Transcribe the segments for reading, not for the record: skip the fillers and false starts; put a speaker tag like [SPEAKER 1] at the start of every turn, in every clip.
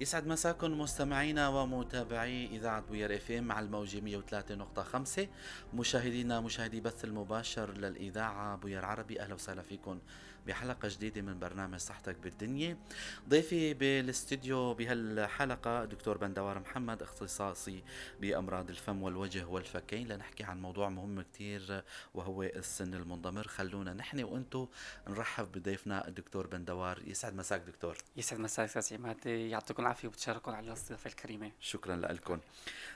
[SPEAKER 1] يسعد مساكم مستمعينا ومتابعي إذاعة بوير FM على الموجة 103.5، مشاهدينا مشاهدي بث المباشر للإذاعة بوير عربي، أهلا وسهلا فيكم بحلقة جديدة من برنامج صحتك بالدنيا. ضيفي بالاستديو بهالحلقة دكتور بندوار محمد، اختصاصي بأمراض الفم والوجه والفكين، لنحكي عن موضوع مهم كتير وهو السن المنضمر. خلونا نحن وانتو نرحب بضيفنا الدكتور بندوار. يسعد مساك دكتور.
[SPEAKER 2] يسعد مساك استاذ عماد، يعطيكم العافية وبتشارككم على الاستضافة الكريمة.
[SPEAKER 1] شكرا لكم.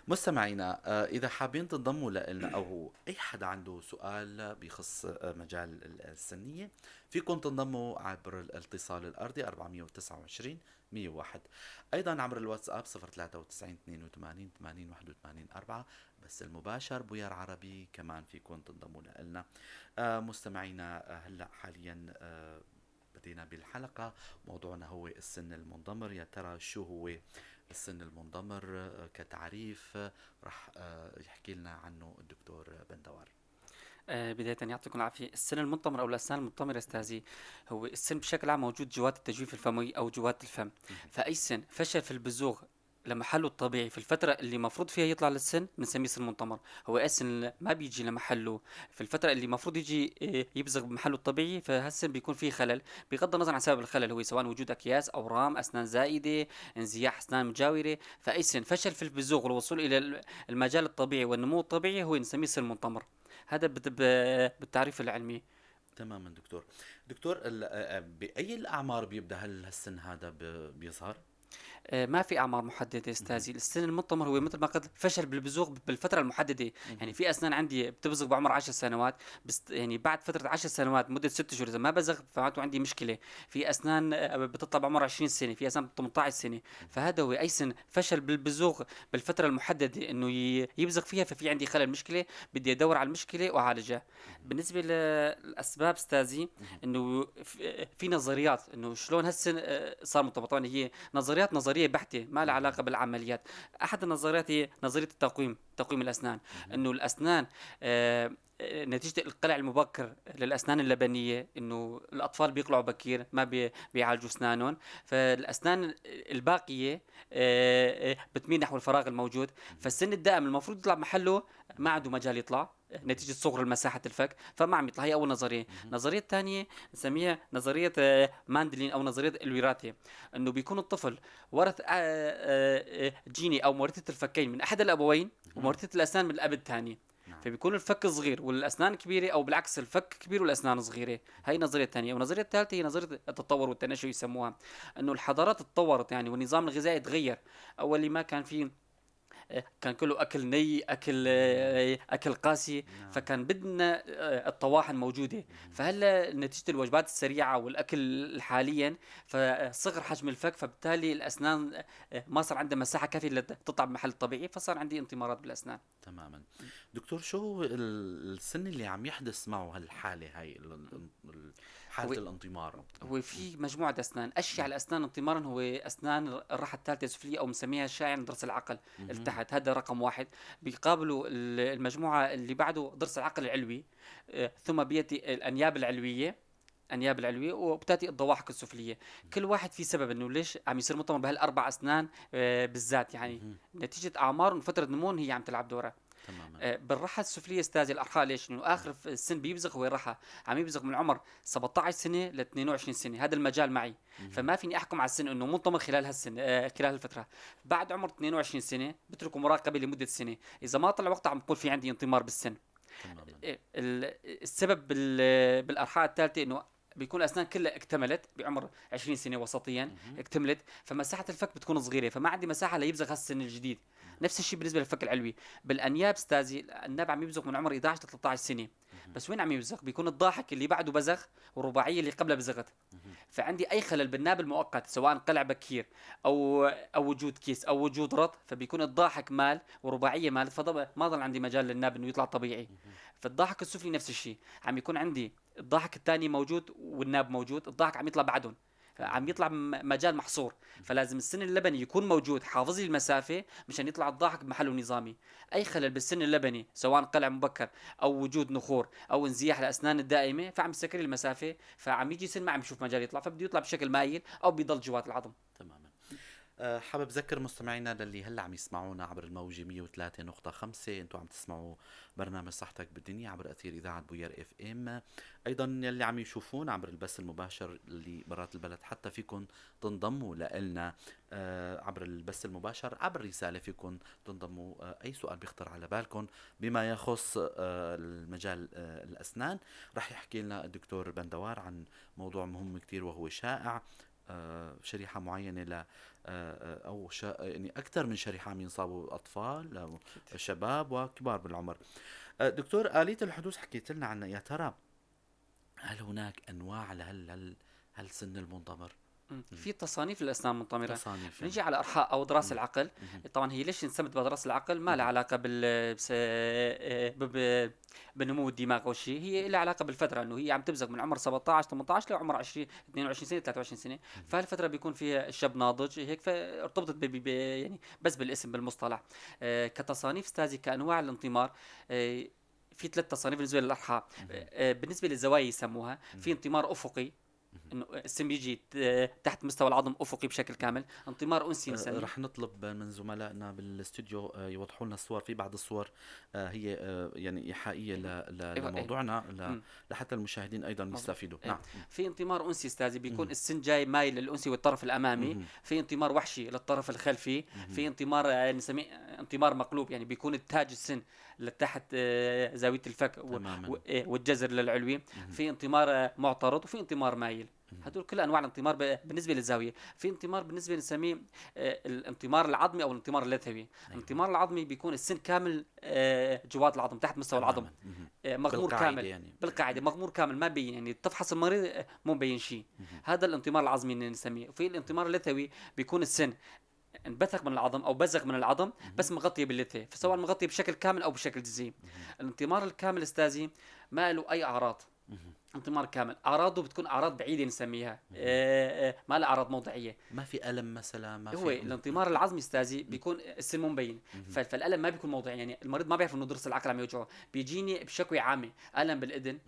[SPEAKER 1] مستمعينا، اذا حابين تنضموا لنا او اي حدا عنده سؤال بخص مجال السنية، فيكم تنضموا عبر الاتصال الارضي 429 101، ايضا عبر الواتساب 093 82 80 81 4، بس المباشر بوير عربي كمان فيكم تنضموا لنا. مستمعينا، هلا حاليا بدينا بالحلقة، موضوعنا هو السن المنضمر. يا ترى شو هو السن المنضمر كتعريف؟ رح يحكي لنا عنه الدكتور بندوار.
[SPEAKER 2] بداية يعطيكم العافية. السن المنطمر أو الأسنان المنطمرة أستاذي هو السن بشكل عام موجود جوات التجويف الفموي أو جوات الفم، فأي سن فشل في البزوغ لمحله الطبيعي في الفترة اللي مفروض فيها يطلع للسن بنسميه سن منطمر. هو السن ما بيجي لمحله في الفترة اللي مفروض يجي يبزغ بمحله الطبيعي، فهالسن بيكون فيه خلل بغض النظر عن سبب الخلل، هو سواء وجود أكياس، أورام، أسنان زائدة، انزياح أسنان مجاورة. فأي سن فشل في البزوغ والوصول إلى المجال الطبيعي والنمو الطبيعي هو نسميه سن منطمر. هذا بالتعريف العلمي.
[SPEAKER 1] تماما دكتور. دكتور، بأي الأعمار بيبدأ هالسن هذا بيظهر؟
[SPEAKER 2] ما في اعمار محددة استاذي. السن المنطمر هو مثل ما قلت فشل بالبزوغ بالفترة المحددة. يعني في اسنان عندي بتبزغ بعمر 10 سنوات، بس يعني بعد فترة 10 سنوات مده 6 شهور اذا ما بزغ فمعناته عندي مشكلة. في اسنان بتطلع بعمر 20 سنة، في اسنان 18 سنة. فهذا هو اي سن فشل بالبزوغ بالفترة المحددة انه يبزغ فيها، ففي عندي خلل مشكلة، بدي ادور على المشكلة واعالجها. بالنسبة للاسباب استاذي، انه في نظريات انه شلون هالسن صار منطمر. طبعا هي نظريات نظرية بحته ما لها علاقة بالعمليات. احد النظريات هي نظرية التقويم، تقويم الاسنان، انه الاسنان نتيجة القلع المبكر للأسنان اللبنية، إنه الأطفال بيقلعوا بكير ما بيعالجوا أسنانهم، فالأسنان الباقية بتميل نحو الفراغ الموجود، فالسن الدائم المفروض يطلع محله ما عنده مجال يطلع نتيجة صغر مساحة الفك، فما عم يطلع. هي أول نظرية. النظرية الثانية نسميها نظرية ماندلين أو نظرية الوراثة، إنه بيكون الطفل ورث جيني أو مورثة الفكين من أحد الأبوين ومورثة الأسنان من الأب الثاني. فبيكون الفك صغير والأسنان كبيرة، أو بالعكس الفك كبير والأسنان صغيرة. هاي النظرية الثانية. والنظرية الثالثة هي نظرية التطور والتنشؤ يسموها، إنه الحضارات تطورت يعني والنظام الغذائي تغير. أول ما كان في كان كله اكل ني، اكل قاسي، فكان بدنا الطواحن موجودة. فهلا نتيجة الوجبات السريعة والاكل حاليا فصغر حجم الفك، فبالتالي الاسنان ما صار عندها مساحة كافيه لتطلع بمحل طبيعي، فصار عندي انطمارات بالاسنان.
[SPEAKER 1] تماما. دكتور، شو هو السن اللي عم يحدث معه هالحالة هاي، حاله الانطمار؟
[SPEAKER 2] هو في مجموعة اسنان. اشيع الاسنان انطمارا هو اسنان الرحى الثالثة السفليه، او بنسميها الشائع ضرس العقل التحت، هذا رقم واحد. بيقابلوا المجموعة اللي بعده ضرس العقل العلوي، ثم بيأتي الأنياب العلوية، أنياب العلوية، وبتأتي الضواحك السفلية. كل واحد في سبب إنه ليش عم يصير مطمر بهالأربع أسنان بالذات، يعني نتيجة أعمار وفترة نمو هي عم تلعب دورها.
[SPEAKER 1] تماما.
[SPEAKER 2] بالرحى السفلية استاذي الأرحاء ليش؟ لأنه آخر السن بيبزغ هو الرحى، عم يبزغ من عمر 17 سنة ل 22 سنة، هذا المجال معي. فما فيني أحكم على السن إنه منطمر خلال هالسن، خلال هالفترة. بعد عمر 22 سنة بتركه مراقبة لمدة سنة، إذا ما طلع وقتها عم بقول في عندي انطمار بالسن.
[SPEAKER 1] تماما.
[SPEAKER 2] السبب بالأرحاء الثالثة إنه بيكون الأسنان كلها اكتملت بعمر 20 سنة وسطيا، اكتملت، فمساحة الفك بتكون صغيرة، فما عندي مساحة ليبزغ هالسن الجديد. نفس الشيء بالنسبة للفك العلوي. بالأنياب استاذي الناب عم يبزغ من عمر 11 ل 13 سنة، بس وين عم يبزغ؟ بيكون الضاحك اللي بعده بزغ والرباعية اللي قبله بزغت. فعندي أي خلل بالناب المؤقت، سواء قلع بكير أو وجود كيس أو وجود رط، فبيكون الضاحك مال والرباعية مالت، فما ضل عندي مجال للناب إنه يطلع طبيعي. فالضاحك السفلي نفس الشيء، عم يكون عندي الضاحك الثاني موجود والناب موجود، الضاحك عم يطلع بعدهم، عم يطلع مجال محصور، فلازم السن اللبني يكون موجود حافظ لي المسافة مشان يطلع الضاحك بمحله نظامي. أي خلل بالسن اللبني سواء قلع مبكر أو وجود نخور أو انزياح الأسنان الدائمة، فعم يسكر لي المسافة، فعم يجي سن ما عم يشوف مجال يطلع، فبده يطلع بشكل مايل أو بيضل جوات العظم.
[SPEAKER 1] تماما. حابب ذكر مستمعينا للي هلا عم يسمعونا عبر الموجة 103.5، انتم عم تسمعوا برنامج صحتك بالدنيا عبر اثير اذاعة بوير FM. ايضا يلي عم يشوفونا عبر البث المباشر اللي برات البلد، حتى فيكم تنضموا لنا عبر البث المباشر عبر رسالة، فيكم تنضموا اي سؤال بيخطر على بالكم بما يخص المجال الاسنان. رح يحكي لنا الدكتور بندوار عن موضوع مهم كتير وهو شائع، شريحة معينة ل أو يعني أكثر من شريحة عم ينصابوا، أطفال، شباب وكبار بالعمر. دكتور، آلية الحدوث حكيت لنا عنها، يا ترى هل هناك أنواع لهال هالسن المنضمر؟
[SPEAKER 2] في تصانيف للاسنان المنطمره.
[SPEAKER 1] تصانيف.
[SPEAKER 2] نيجي على ارحاء او اضراس العقل. طبعا هي ليش انسمت باضراس العقل؟ ما لها علاقة بنمو الدماغ او شيء، هي لها علاقة بالفترة انه هي عم تبزغ من عمر 17 18 لعمر 20 22 سنة 23 سنة، فهالفتره بيكون فيها الشاب ناضج هيك، فارتبطت يعني بس بالاسم بالمصطلح. كتصانيف استاذي كانواع الانطمار، في ثلاث تصانيف بالنسبة للارحاء. بالنسبة للزوايا يسموها، في انطمار افقي انه السن بيجي تحت مستوى العظم افقي بشكل كامل، انطمار انسي نسميه.
[SPEAKER 1] رح نطلب من زملائنا بالاستوديو يوضحوا لنا الصور، في بعض الصور هي يعني ايحائيه لموضوعنا لحتى المشاهدين ايضا يستفيدوا.
[SPEAKER 2] نعم. في انطمار انسي استاذي بيكون السن جاي مايل للانسي والطرف الامامي، في انطمار وحشي للطرف الخلفي، في انطمار نسميه انطمار مقلوب، يعني بيكون التاج السن لتحت زاوية الفك والجزر للعلوي، في انطمار معترض وفي انطمار مايل. هدول كل انواع الانطمار بالنسبة للزاويه. في انطمار بالنسبة نسميه الانطمار العظمي او الانطمار اللثوي. أيوة. الانطمار العظمي بيكون السن كامل جوات العظم تحت مستوى العظم، مغمور كامل يعني. بالقاعدة مغمور كامل ما بين، يعني تفحص المريض مو مبين شيء. هذا الانطمار العظمي اللي نسميه. وفي الانطمار اللثوي بيكون السن انبثق من العظم او بزغ من العظم بس مغطيه باللثه، فسواء مغطيه بشكل كامل او بشكل جزئي. الانطمار الكامل استاذي ما له اي اعراض، انطمار كامل اعراضه بتكون اعراض بعيدة نسميها، ما لها اعراض موضعيه،
[SPEAKER 1] ما في الم مثلا، ما
[SPEAKER 2] هو في الانطمار العظمي استاذي بيكون السن مو مبين، فالالم ما بيكون موضعي، يعني المريض ما بيعرف انه ضرس العقل عم يوجعه، بيجيني بشكوى عامة، الم بالاذن،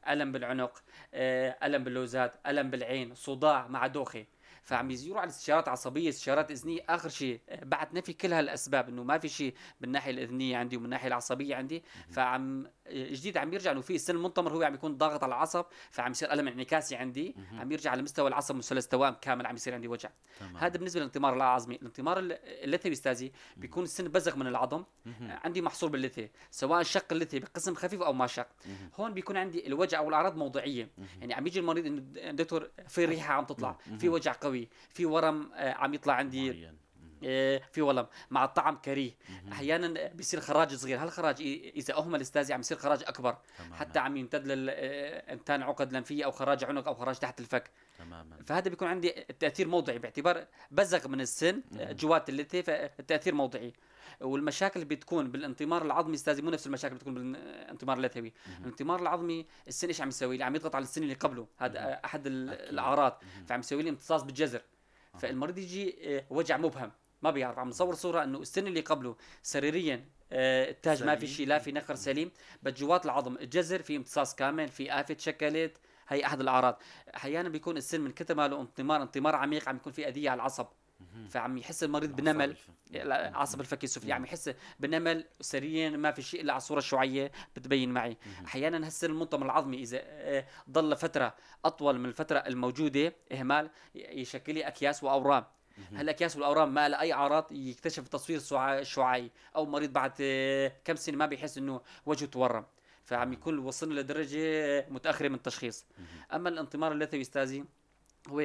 [SPEAKER 2] الم بالعنق، الم باللوزات، الم بالعين، صداع مع دوخه، فعم يزوروا على استشارات عصبية، استشارات اذنيه. اخر شيء بعد نفي كل هالاسباب انه ما في شيء بالناحيه الاذنيه عندي ومن الناحية العصبية عندي، فعم جديد عم يرجع انه في السن المنطمر هو عم يكون ضاغط على العصب، فعم يصير الم انعكاسي عندي، عم يرجع على مستوى العصب مثلث توام كامل عم يصير عندي وجع. هذا بالنسبة للانطمار العظمي. الانطمار اللثوي استاذي بيكون السن بزغ من العظم، عندي محصور باللثه، سواء شق اللثة بقسم خفيف او ما شق. هون بيكون عندي الوجع او الاعراض موضعيه، يعني عم يجي المريض انه دكتور في ريحه عم تطلع، في وجع قوي، في ورم عم يطلع عندي، في ورم مع الطعم كريه، احيانا بيصير خراج صغير، هالخراج اذا اهمل استاذي عم يصير خراج اكبر. تماما. حتى عم يمتد للانتان عقد لنفيه او خراج عنق او خراج تحت الفك. تماما. فهذا بيكون عندي التاثير موضعي باعتبار بزغ من السن جوات اللثة، فالتاثير موضعي. والمشاكل بتكون بالانطمار العظمي استاذي مو نفس المشاكل بتكون بالانطمار اللثوي. الانطمار العظمي السن ايش عم يسوي لي؟ عم يضغط على السن اللي قبله، هذا احد الاعراض، فعم يسوي لي امتصاص بالجزر. فالمريض يجي وجع مبهم ما بيعرف، عم نصور صوره انه السن اللي قبله سريريا التاج ما في شيء، لا في نخر سليم، بس جوات العظم الجزر في امتصاص كامل، في آفة تشكلت، هي احد الاعراض. احيانا بيكون السن من كثر ما له انطمار عميق عم يكون في اذيه على العصب، فعم يحس المريض بنمل، عصب الفك السفلي عم يحس بنمل سريا، ما في شيء الا على الصورة الشعاعيه بتبين معي. احيانا هالسن المنطمر العظمي اذا ضل فترة اطول من الفترة الموجودة اهمال يشكل لي اكياس واورام. هالاكياس والاورام ما لها اي اعراض، يكتشف التصوير الشعاعي، او مريض بعد كم سنة ما بيحس انه وجهه تورم، فعم يكون وصلنا لدرجة متاخرة من التشخيص. اما الانطمار اللثوي استاذي هو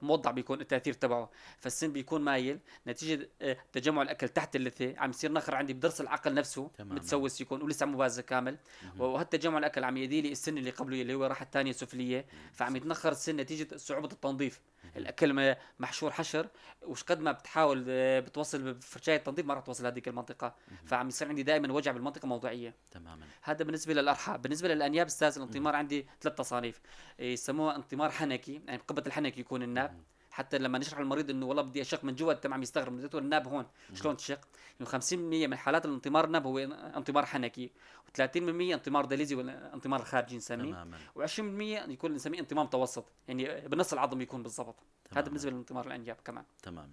[SPEAKER 2] موضع بيكون التاثير تبعه، فالسن بيكون مايل نتيجة تجمع الاكل تحت اللثة، عم يصير نخر عندي بدرس العقل نفسه. تماما. متسوس يكون ولسه مو بازغ كامل، وهالتجمع الاكل عم يدي لي السن اللي قبله اللي هو راحة الثانية سفليه، فعم يتنخر السن نتيجة صعوبة التنظيف. الاكل محشور حشر، وش قد ما بتحاول بتوصل بفرشايه التنظيف ما راح توصل هذيك المنطقة، فعم يصير عندي دائما وجع بالمنطقة موضعيه. تماما. هذا بالنسبة للارحاء. بالنسبة للانياب استاذ الانطمار عندي ثلاث تصانيف، يسموها انطمار حنكي، يعني بقبه الحنك يكون الناب. حتى لما نشرح للمريض انه والله بدي اشق من جوا التم عم يستغرب، دكتور الناب هون شلون تشق؟ انه 50% من حالات الانطمار الناب هو انطمار حنكي، و30% انطمار دليزي ولا انطمار الخارجي نسميه، و20% يكون نسميه انطمار متوسط، يعني بنص العظم يكون بالضبط. هذا بالنسبة للانطمار الانياب كمان.
[SPEAKER 1] تمام.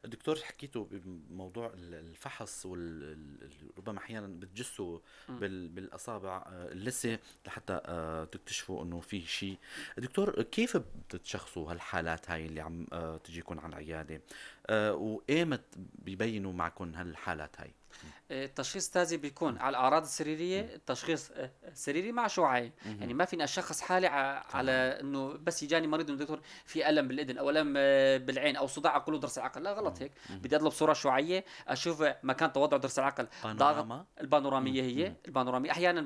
[SPEAKER 1] دكتور، حكيتوا بموضوع الفحص ربما احيانا بتجسوا بالاصابع اللثة لحتى تكتشفوا انه في شيء. دكتور، كيف بتتشخصوا هالحالات هاي اللي عم تجيكم على العيادة، وايمت بيبينوا معكم هالحالات هاي؟
[SPEAKER 2] التشخيص تازي بيكون على الاعراض السريرية، التشخيص سريري مع شعاعي. يعني ما فيني اشخص حالي على انه بس يجاني مريض انه دكتور في الم بالاذن او الم بالعين او صداع اقول له ضرس العقل، لا غلط هيك. بدي اطلب صوره شعاعيه اشوف مكان توضع ضرس العقل،
[SPEAKER 1] ضاغط
[SPEAKER 2] البانوراميه، هي البانوراميه. احيانا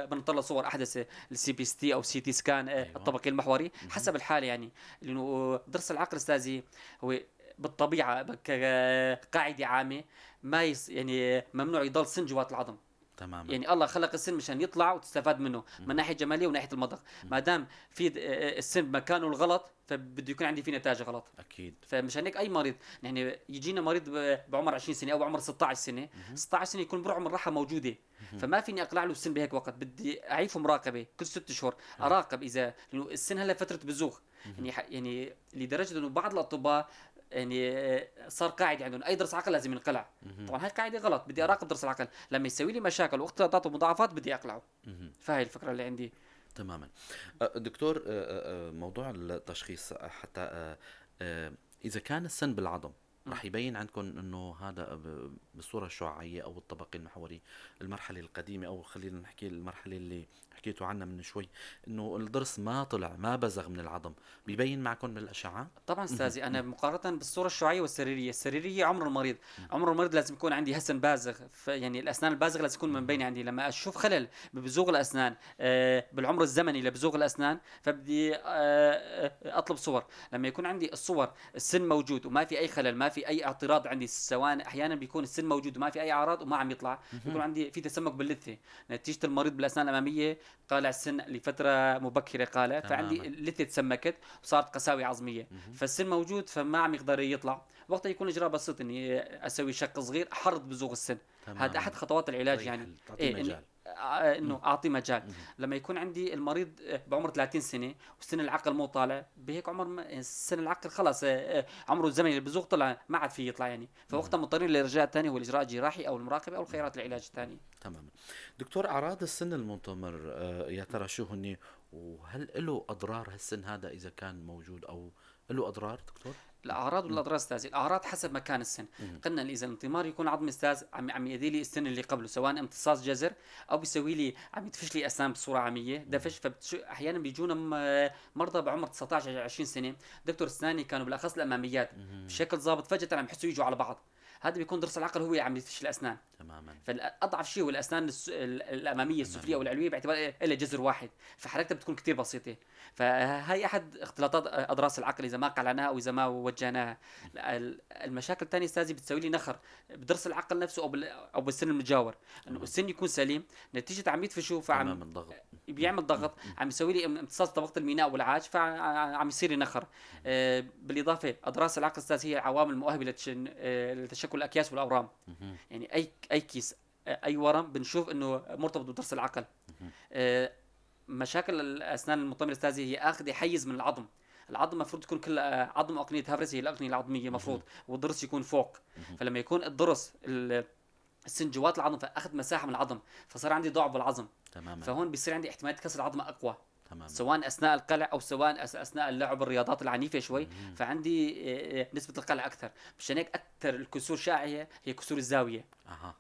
[SPEAKER 2] بنطلع صور احدث ال CBCT او CT scan. أيوة. الطبقي المحوري حسب الحالة، يعني لانه ضرس العقل استاذي هو بالطبيعة كقاعدة عامة ما يعني ممنوع يضل سن جوات العظم.
[SPEAKER 1] تماما.
[SPEAKER 2] يعني الله خلق السن مشان يطلع وتستفاد منه من ناحية جمالية وناحية المضغ. ما دام في السن بمكانه الغلط فبده يكون عندي في نتائج غلط.
[SPEAKER 1] اكيد.
[SPEAKER 2] فمشان هيك اي مريض، يعني يجينا مريض بعمر 20 سنة او بعمر 16 سنة، 16 سنة يكون برعم الراحة موجودة، فما فيني اقلع له السن بهيك وقت، بدي اعيفه مراقبة كل 6 اشهر اراقب اذا لانه السن هلا فترة بزوغ. يعني لدرجة انه بعض الاطباء يعني صار قاعدة عندهم اي ضرس عقل لازم ينقلع. طبعا هاي قاعدة غلط، بدي اراقب ضرس العقل لما يسوي لي مشاكل واختلاطات ومضاعفات بدي اقلعه. فهي الفكرة اللي عندي.
[SPEAKER 1] تماما. دكتور، موضوع التشخيص حتى اذا كان السن بالعظم رح يبين عندكم انه هذا بالصورة الشعاعيه او الطبقي المحوري المرحلة القديمة، او خلينا نحكي المرحلة اللي حكيتوا عنها من شوي انه الضرس ما طلع ما بزغ من العظم، بيبين معكم بالاشعه؟
[SPEAKER 2] طبعا استاذي، انا مقارنة بالصورة الشعاعيه والسريريه، السريرية عمر المريض، عمر المريض لازم يكون عندي هسن بازغ، يعني الاسنان البازغه لازم تكون مبينة عندي. لما اشوف خلل ببزوغ الاسنان بالعمر الزمني لبزوغ الاسنان فبدي اطلب صور. لما يكون عندي الصور السن موجود وما في اي خلل، ما في اي اعتراض عندي، سواء احيانا بيكون السن موجود وما في اي اعراض وما عم يطلع، بيكون عندي في تسمك باللثه نتيجة المريض بالاسنان الامامية قالع السن لفترة مبكرة قالع، فعندي اللثة تسمكت وصارت قساوه عظميه، فالسن موجود فما عم يقدر يطلع. وقتها يكون اجراء بسيط اني اسوي شق صغير احرض بزوغ السن. هذا احد خطوات العلاج. يعني
[SPEAKER 1] إيه
[SPEAKER 2] انه اعطي مجال. لما يكون عندي المريض بعمر 30 سنة وسن العقل مو طالع بهيك عمر، سن العقل خلص عمره الزمني البزوغ طلع ما عاد فيه يطلع يعني، فوقتها مضطرين للارجاع الثاني هو الاجراء الجراحي او المراقبة او الخيارات العلاج الثاني.
[SPEAKER 1] تماما. دكتور، اعراض السن المنتمر يا ترى شو هن، وهل له اضرار هالسن هذا اذا كان موجود او له اضرار دكتور؟
[SPEAKER 2] الاعراض والاضرار استاذ، الاعراض حسب مكان السن. قلنا اذا الانطمار يكون عظم استاذ عم يأذي لي السن اللي قبله، سواء امتصاص جزر او بيسوي لي عم يدفش لي اسنان بصورة عامية دفش. احيانا بيجونا مرضى بعمر 19 20 سنة دكتور اسناني كانوا بالاخص الاماميات بشكل ظابط، فجاة عم يحسوا يجوا على بعض، هذا بيكون ضرس العقل هو اللي عم يدفش الاسنان.
[SPEAKER 1] تماما.
[SPEAKER 2] فالاضعف شيء هو الاسنان الامامية السفليه او العلوية باعتبار لها جذر واحد، فحركتها بتكون كثير بسيطة. فهي احد اختلاطات اضراس العقل اذا ما قلعناها او اذا ما وجهناها. المشاكل الثانية استاذي بتسوي لي نخر بضرس العقل نفسه او بالسن المجاور، انه السن يكون سليم نتيجة عم يدفشوا فعم
[SPEAKER 1] ضغط،
[SPEAKER 2] بيعمل ضغط عم يسوي لي امتصاص طبقه الميناء والعاج فعم يصير لي نخر. بالاضافة اضراس العقل استاذ هي عوامل مؤهلة لتشكل الاكياس والاورام. يعني اي كيس اي ورم بنشوف انه مرتبط بضرس العقل. مشاكل الاسنان المطمره استاذي هي اخذ حيز من العظم، العظم المفروض تكون كل عظم اقنيه هافرس هي الاقنية العظميه المفروض، والضرس يكون فوق. فلما يكون الضرس السن جوات العظم فاخذ مساحة من العظم، فصار عندي ضعف بالعظم.
[SPEAKER 1] تماما.
[SPEAKER 2] فهون بيصير عندي احتمالية كسر العظمة اقوى.
[SPEAKER 1] تماما.
[SPEAKER 2] سواء اثناء القلع او سواء اثناء اللعب الرياضات العنيفة شوي. فعندي نسبه القلع اكثر، مشان هيك اكثر الكسور شائعة هي كسور الزاوية.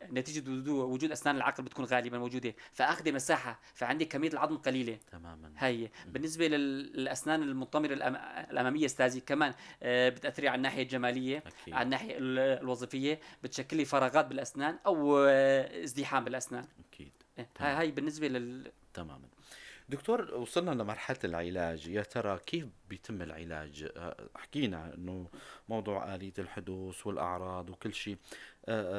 [SPEAKER 2] نتيجة وجود اسنان العقل بتكون غالبا موجودة، فاخذ مساحة فعندي كمية العظم قليله.
[SPEAKER 1] تماما.
[SPEAKER 2] هي بالنسبة للاسنان المنطمره الامامية استاذي كمان بتاثر على الناحية الجمالية.
[SPEAKER 1] أكيد.
[SPEAKER 2] على الناحية الوظيفية بتشكل لي فراغات بالاسنان او ازدحام بالاسنان.
[SPEAKER 1] اكيد.
[SPEAKER 2] هاي بالنسبة
[SPEAKER 1] تماما. دكتور، وصلنا لمرحلة العلاج، يا ترى كيف بيتم العلاج؟ حكينا انه موضوع آلية الحدوث والأعراض وكل شيء،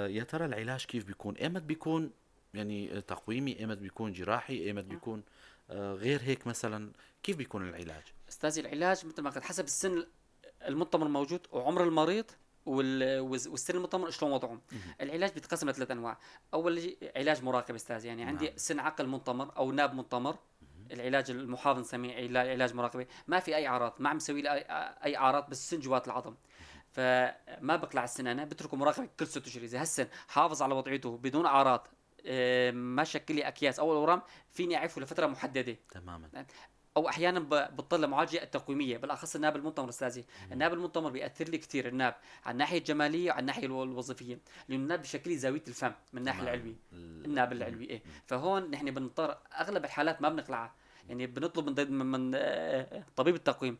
[SPEAKER 1] يا ترى العلاج كيف بيكون؟ ايمت بيكون يعني تقويمي، ايمت بيكون جراحي، ايمت بيكون غير هيك مثلا، كيف بيكون العلاج؟
[SPEAKER 2] استاذي العلاج مثل ما قلت حسب السن المنطمر موجود وعمر المريض والسن المنطمر شلون وضعهم. العلاج بيتقسم لثلاث انواع. اول علاج مراقب استاذ، يعني عندي سن عقل منطمر او ناب منطمر، العلاج المحافظ نسميه علاج مراقبة، ما في اي اعراض، ما عم يسوي لي اي اعراض، بس سن جوات العظم. فما بقلع السن، انا بتركه مراقبة كل 6 اشهر. اذا هالسن حافظ على وضعيته بدون اعراض، ما شكل لي اكياس او اورام، فيني اعيفه لفترة محدده. او احيانا بضطر لمعالجة التقويميه، بالاخص الناب المنطمر استاذي. الناب المنطمر بياثر لي كثير الناب على الناحية الجمالية وعلى الناحية الوظيفيه، لانه الناب بشكل لي زاوية الفم من الناحية العلوية، الناب العلوي. ايه، فهون نحن بنضطر اغلب الحالات ما بنقلعها، يعني بنطلب من طبيب التقويم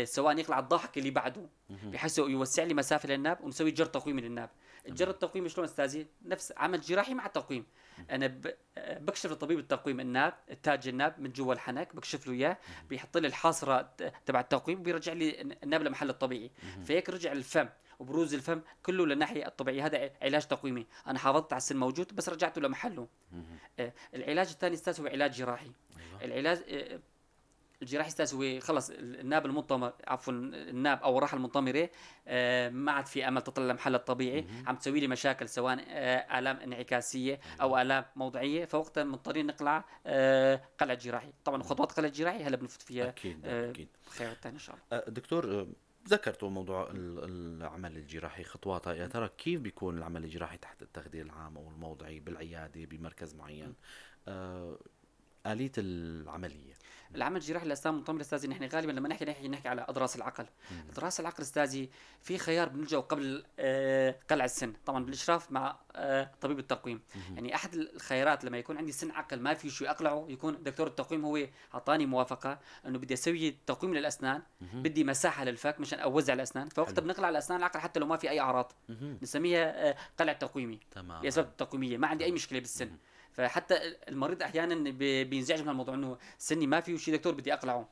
[SPEAKER 2] سواء يقلع الضاحك اللي بعده بحيث يوسع لي مسافة للناب، ونسوي جر تقويمي للناب. الجر التقويمي شلون استاذي؟ نفس عمل جراحي مع التقويم. انا بكشف لطبيب التقويم الناب، التاج الناب من جوا الحنك بكشف له اياه، بيحط لي الحاصره تبع التقويم وبيرجع لي الناب لمحل الطبيعي. فهيك رجع الفم وبروز الفم كله للناحيه الطبيعيه. هذا علاج تقويمي، انا حافظت على السن موجود بس رجعته لمحله. العلاج الثاني استاذ هو علاج جراحي. العلاج الجراحي استاذ هو خلص الناب المنطمر، عفوا الناب او الراحة المنطمره، ما عاد في امل تطلع لمحلها الطبيعي، عم تسوي لي مشاكل سواء الام انعكاسيه او الام موضعيه، فوقتها مضطرين نقلع قلع جراحي. طبعا خطوات قلع جراحي هلا بنفوت فيها.
[SPEAKER 1] اكيد. اكيد.
[SPEAKER 2] الخيار الثاني ان شاء الله.
[SPEAKER 1] دكتور، ذكرتوا موضوع العمل الجراحي، خطواتها، يا ترى كيف بيكون العمل الجراحي تحت التخدير العام او الموضعي بالعيادة بمركز معين؟ آلية العملية.
[SPEAKER 2] العمل الجراحي للاسنان المنطمره استاذي، نحن غالبا لما نحكي على اضراس العقل. اضراس العقل استاذي في خيار بنلجأ قبل قلع السن، طبعا بالاشراف مع طبيب التقويم. يعني احد الخيارات لما يكون عندي سن عقل ما في شيء اقلعه، يكون دكتور التقويم هو اعطاني موافقة انه بدي اسوي تقويم للاسنان، بدي مساحة للفك مشان اوزع الاسنان، فوقتها بنقلع الاسنان العقل حتى لو ما في اي اعراض. نسميها قلع تقويمي. لاسباب تقويميه، ما عندي اي مشكلة بالسن. فحتى المريض احيانا بينزعج من الموضوع انه سني ما فيه شيء دكتور بدي اقلعه،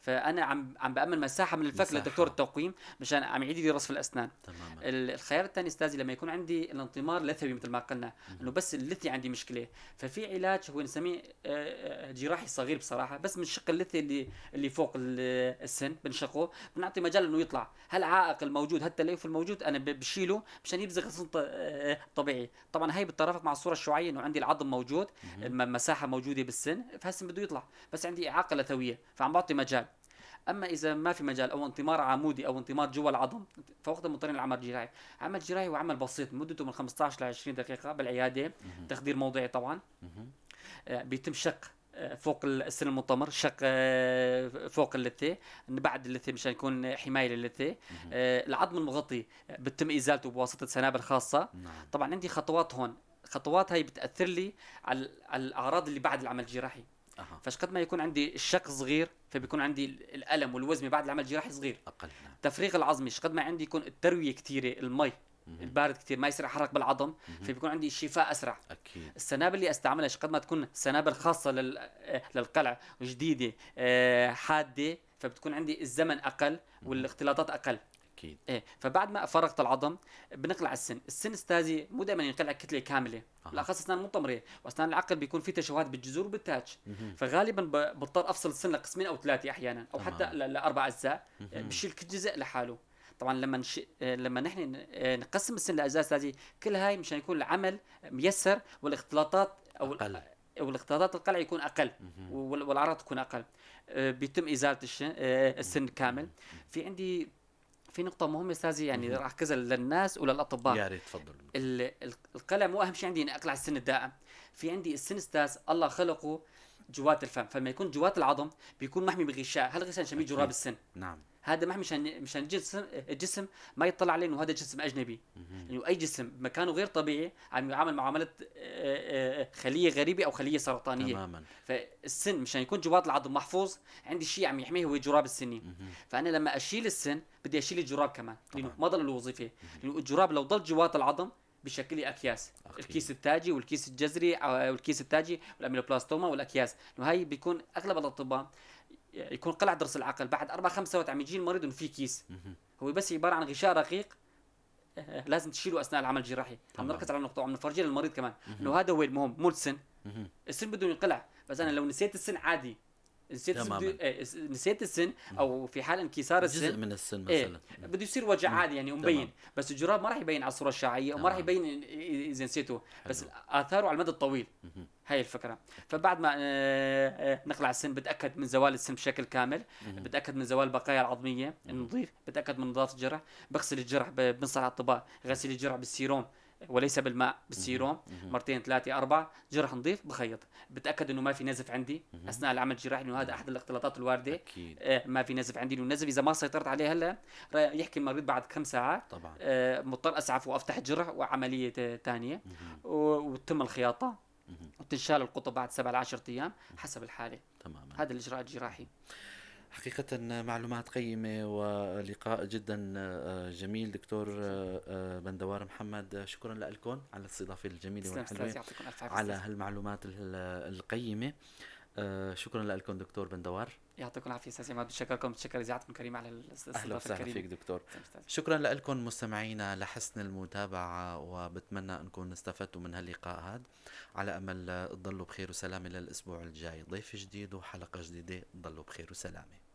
[SPEAKER 2] فانا عم بامن مساحة من الفك
[SPEAKER 1] مساحة.
[SPEAKER 2] لدكتور التقويم مشان عم يعيد لي رصف الاسنان. الخيار الثاني استاذي لما يكون عندي الانطمار لثوي مثل ما قلنا، انه بس اللثة عندي مشكله، ففي علاج هو نسميه جراحي صغير بصراحه، بس بنشق اللثة اللي فوق السن بنشقه، بنعطي مجال انه يطلع هالعائق الموجود، هالتليف الموجود انا بشيله مشان يبزغ السن طبيعي. طبعا هي بتترافق مع الصورة الشعاعيه انه عندي العظم موجود، المساحة موجودة بالسن، فهالسن بده يطلع بس عندي اعاقه لثويه فعم بعطي مجال. اما اذا ما في مجال او انطمار عمودي او انطمار جوا العظم، فوقتها مضطرين للعمل الجراحي. عمل جراحي هو عمل بسيط، مدته من 15 ل 20 دقيقة بالعياده، تخدير موضعي طبعا. بيتم شق فوق السن المنطمر، شق فوق اللثه، بعد اللثة مشان يكون حماية للثه. العظم المغطي بتم ازالته بواسطة سنابل خاصه. طبعا عندي خطوات هون، خطوات هاي بتاثر لي على الاعراض اللي بعد العمل الجراحي. فش قد ما يكون عندي الشق صغير فبيكون عندي الالم والوزمه بعد العمل الجراحي صغير.
[SPEAKER 1] اقل، نعم.
[SPEAKER 2] تفريغ العظمي قد ما عندي يكون التروية كثيره، المي البارد كثير، ما يصير حرق بالعظم، فبيكون عندي شفاء اسرع. السنابل اللي استعملها قد ما تكون سنابل خاصة للقلع جديدة حادة، فبتكون عندي الزمن اقل والاختلاطات اقل. ايه، فبعد ما فرغت العظم بنقلع السن. السن استاذي مو دائما ينقلع كتلة كامله. بالاخص اسنان منطمره واسنان العقل بيكون في تشوهات بالجذور وبالتاج، فغالبا بضطر افصل السن لقسمين او ثلاثة احيانا او حتى لاربع اجزاء. بشيل كل جزء لحاله. طبعا لما نحن نقسم السن لاجزاء استاذي، كل هاي مشان يكون العمل ميسر والاختلاطات او
[SPEAKER 1] أقل.
[SPEAKER 2] والاختلاطات القلع يكون اقل والاعراض تكون اقل. بيتم ازالة السن كامل. في عندي في نقطة مهمة استاذي، يعني راح اركزها للناس وللاطباء.
[SPEAKER 1] يا ريت، تفضل.
[SPEAKER 2] القلع مو اهم شيء عندي اني اقلع السن الدائم. في عندي السن استاذ الله خلقه جوات الفم، فلما يكون جوات العظم بيكون محمي بغشاء، هالغشاء نسميه جراب السن. هذا محمي مشان الجسم ما يطلع عليه انه هذا جسم اجنبي، لانه اي جسم مكانه غير طبيعي عم يعامل معاملة خليه غريبة او خليه سرطانية. فالسن مشان يكون جوات العظم محفوظ عندي شيء عم يحميه هو جراب السني. فانا لما اشيل السن بدي اشيل الجراب كمان، لانه ما ضل له وظيفه، لانه الجراب لو ضل جوات العظم بشكل لي اكياس. الكيس التاجي والكيس الجذري والكيس التاجي وال ameloblastoma والاكياس. وهي بيكون اغلب الاطباء يكون قلع ضرس العقل بعد 4-5 سنوات عم يجي المريض انه في كيس، هو بس عبارة عن غشاء رقيق، لازم تشيله اثناء العمل الجراحي. عم نركز على النقطة وعم نفرجي للمريض كمان انه هذا هو المهم مو السن. السن بده ينقلع، بس انا لو نسيت السن عادي، نسيت السن نسيت السن او في حال انكسار السن
[SPEAKER 1] جزء من السن مثلا
[SPEAKER 2] بده يصير وجع عادي يعني ومبين. بس الجراب ما راح يبين على الصورة الشعاعيه وما راح يبين اذا نسيته، بس اثاره على المدى الطويل. هاي الفكرة. فبعد ما نقلع السن بتاكد من زوال السن بشكل كامل، بتاكد من زوال البقايا العظميه النظيف، بتاكد من نظافة الجرح، بغسل الجرح، بنصح الاطباء غسيل الجرح بالسيروم وليس بالماء، بالسيروم مرتين ثلاثة أربعة، جرح نظيف بخيط، بتأكد إنه ما في نزف عندي أثناء العمل الجراحي، إنه هذا أحد الاختلاطات الواردة. ما في نزف عندي، لأنه النزف إذا ما سيطرت عليه هلا يحكي المريض بعد كم ساعة مضطر أسعف وأفتح جرح وعملية ثانية وتتم الخياطة وتنشال القطب بعد 7 ل 10 أيام حسب الحالة. هذا الإجراء الجراحي.
[SPEAKER 1] حقيقة معلومات قيمة ولقاء جدا جميل دكتور بندوار محمد، شكرا لكم على الاستضافة الجميلة والحلوة،
[SPEAKER 2] يعطيكم ألف عافية
[SPEAKER 1] على هالمعلومات القيمة. شكرا لكم دكتور بندوار.
[SPEAKER 2] يعطيكم العافية أستاذ عماد، بتشكركم، بتشكر إذاعتكم الكريمة على الاستضافة
[SPEAKER 1] أهلا وسهلا
[SPEAKER 2] الكريمة.
[SPEAKER 1] فيك دكتور.
[SPEAKER 2] تسلم أستاذ.
[SPEAKER 1] شكرا لكم مستمعينا لحسن المتابعة، وبتمنى أنكم استفدتوا من هاللقاء هذا. على أمل تضلوا بخير وسلامة للأسبوع الجاي، ضيف جديد وحلقة جديدة. تضلوا بخير وسلامة.